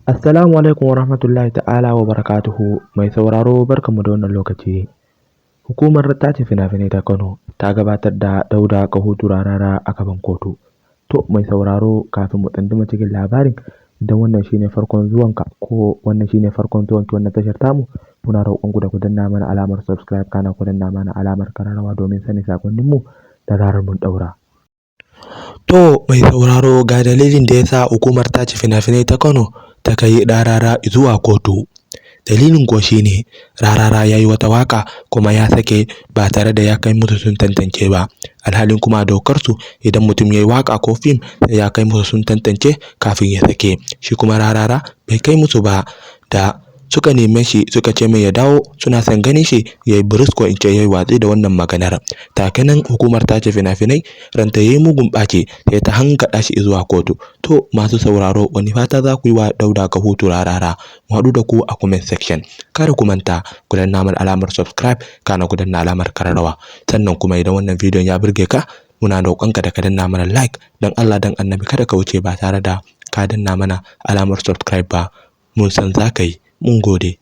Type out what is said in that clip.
Assalamu alaikum wa rahmatullahi ta'ala wa barakatuhu. Mai sauraro, barkanmu da wannan lokaci. Hukumar tace fina-finai ta Kano ta gabatar da Dauda Kahutu Rarara a gaban kotu. To mai sauraro, kafin mu tsunduma cikin labarin, idan wannan shine farkon zuwanka ko wannan shine farkon zuwanki wannan tashar tamu, muna roƙon ku da ku danna mana alamar subscribe, kana ku danna mana alamar kararrawa domin sanin sakonninmu da zarar mun ɗaura. To mai sauraro, ga dalilin da ya sa hukumar tace fina-finai ta Kano ta kai Rarara zuwa kotu. Dalilin kuwa shine Rarara ya yi wata waka kuma ya sake ba tare da ya kai musu sun tantance ba. Alhalin kuma a dokarsu, idan mutum ya yi waka ko fim, sai ya kai musu sun tantance kafin ya sake. Shi kuma Rarara bai kai musu ba. Da suka neme shi suka ce mai ya dawo, suna son ganin shi, ya yi biris, ko in ce ya yi watsi da wannan maganar. Take nan hukumar tace fina-finai ranta ya yi mugun ɓaci, sai ta hankaɗa shi zuwa kotu. To masu sauraro, wani fata za ku yi wa Dauda Kahutu Rarara? Mu haɗu da ku a comment section. Kada ku manta ku danna mana alamar subscribe, kana ku danna alamar kararrawa. Sannan kuma idan wannan bidiyon ya burge ka, muna roƙonka da ka danna mana like. Dan Allah dan Annabi, kada ka wuce ba tare da ka danna mana alamar subscribe ba. Mun san za ka yi. Mun gode.